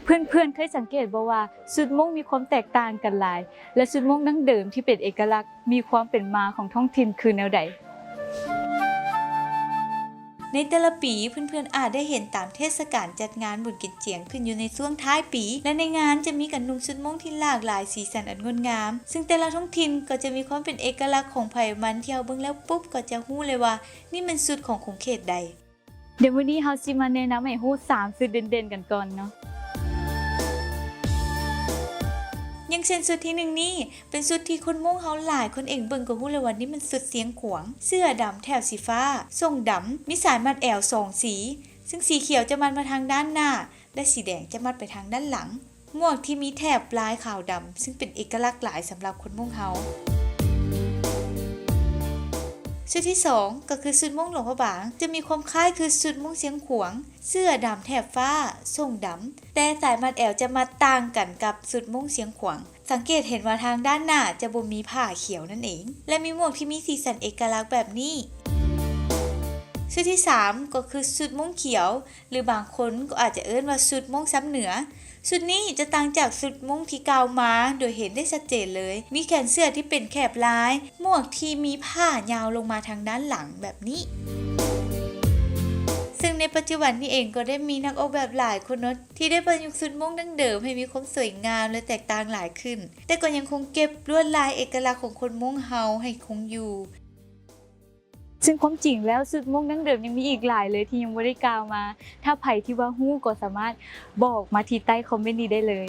ເພື່ອນໆເຄີຍສັງເກດບໍ່ວ່າຊຸດມົ້ງມີຄວາມແຕກຕ່າງກັນຫຼາຍ ແລະ ຊຸດມົ້ງດັ້ງເດີມທີ່ເປັນເອກະລັກ ມີຄວາມເປັນມາຂອງທ້ອງຖິ່ນຄືແນວໃດ? ໃນແຕ່ລະປີ ເພື່ອນໆອາດໄດ້ເຫັນຕາມເທດສະການຈັດງານບຸນກິນຈຽງ ຂຶ້ນຢູ່ໃນຊ່ວງທ້າຍປີ ແລະ ໃນງານຈະມີການນຸ່ງຊຸດມົ້ງທີ່ຫຼາກຫຼາຍສີສັນອັນງົດງາມ ຊຶ່ງແຕ່ລະທ້ອງຖິ່ນກໍຈະມີຄວາມເປັນເອກະລັກຂອງໃຜມັນ ທີ່ເຮົາເບິ່ງແລ້ວປຸບກໍຈະຮູ້ເລີຍວ່ານີ້ແມ່ນຊຸດຂອງຂົງເຂດໃດ. ດຽວມື້ນີ້ເຮົາຊິມາແນະນຳໃຫ້ຮູ້ສາມຊຸດເດັ່ນໆກັນກ່ອນເນາະ. ຢ່າງເຊັ່ນຊຸດທີໜຶ່ງນີ້ ເປັນຊຸດທີ່ຄົນມົ້ງເຮົາຫຼາຍຄົນເອງເບິ່ງກໍຮູ້ແລ້ວວ່ານີ້ແມ່ນຊຸດຊຽງຂວາງ ເສື້ອດຳແຖບສີຟ້າ ສົ້ງດຳ ມີສາຍມັດແອວສອງສີ ຊຶ່ງສີຂຽວຈະມັດມາທາງດ້ານໜ້າ ແລະ ສີແດງຈະມັດໄປທາງດ້ານຫຼັງ. ໝວກທີ່ມີແຖບລາຍຂາວດຳ ຊຶ່ງເປັນເອກະລັກຫຼາຍສຳລັບຄົນມົ້ງເຮົາ. ຊຸດທີສອງ ກໍຄືຊຸດມົ້ງຫຼວງພະບາງ ຈະມີຄວາມຄ້າຍຄືຊຸດມົ້ງຊຽງຂວາງ ເສື້ອດຳແຖບຟ້າ ສົ້ງດຳ ແຕ່ສາຍມັດແອວຈະມັດຕ່າງກັນກັບຊຸດມົ້ງຊຽງຂວາງ. ສັງເກດເຫັນວ່າທາງດ້ານໜ້າຈະບໍ່ມີຜ້າຂຽວນັ້ນເອງ ແລະ ມີໝວກທີ່ມີສີສັນເອກະລັກແບບນີ້. ຊຸດທີສາມ ກໍຄືຊຸດມົ້ງຂຽວ ຫຼື ບາງຄົນກໍອາດຈະເອີ້ນວ່າຊຸດມົ້ງຊຳເໜືອ. ຊຸດນີ້ຈະຕ່າງຈາກຊຸດມົ້ງທີ່ກ່າວມາໂດຍເຫັນໄດ້ຊັດເຈນເລີຍ. ມີແຂນເສື້ອທີ່ເປັນແຖບລາຍ, ໝວກທີ່ມີຜ້າຍາວລົງມາທາງດ້ານຫຼັງແບບນີ້. ເຊິ່ງໃນປັດຈຸບັນນີ້ເອງກໍໄດ້ມີນັກອອກແບບຫຼາຍຄົນເນາະ ທີ່ໄດ້ປະຍຸກຊຸດມົ້ງດັ້ງເດີມໃຫ້ມີຄວາມສວຍງາມ ແລະ ແຕກຕ່າງຫຼາຍຂຶ້ນ, ແຕ່ກໍຍັງຄົງເກັບລວດລາຍເອກະລັກຂອງຄົນມົ້ງເຮົາໃຫ້ຄົງຢູ່. ເຊິ່ງຄວາມຈິງແລ້ວຊຸດມົ້ງດັ້ງເດີມຍັງມີອີກຫຼາຍເລີຍທີ່ຍັງບໍ່ໄດ້ກ່າວມາ. ຖ້າໃຜທີ່ວ່າຮູ້ກໍສາມາດບອກມາທີ່ໃຕ້ຄອມເມັນນີ້ໄດ້ເລີຍ.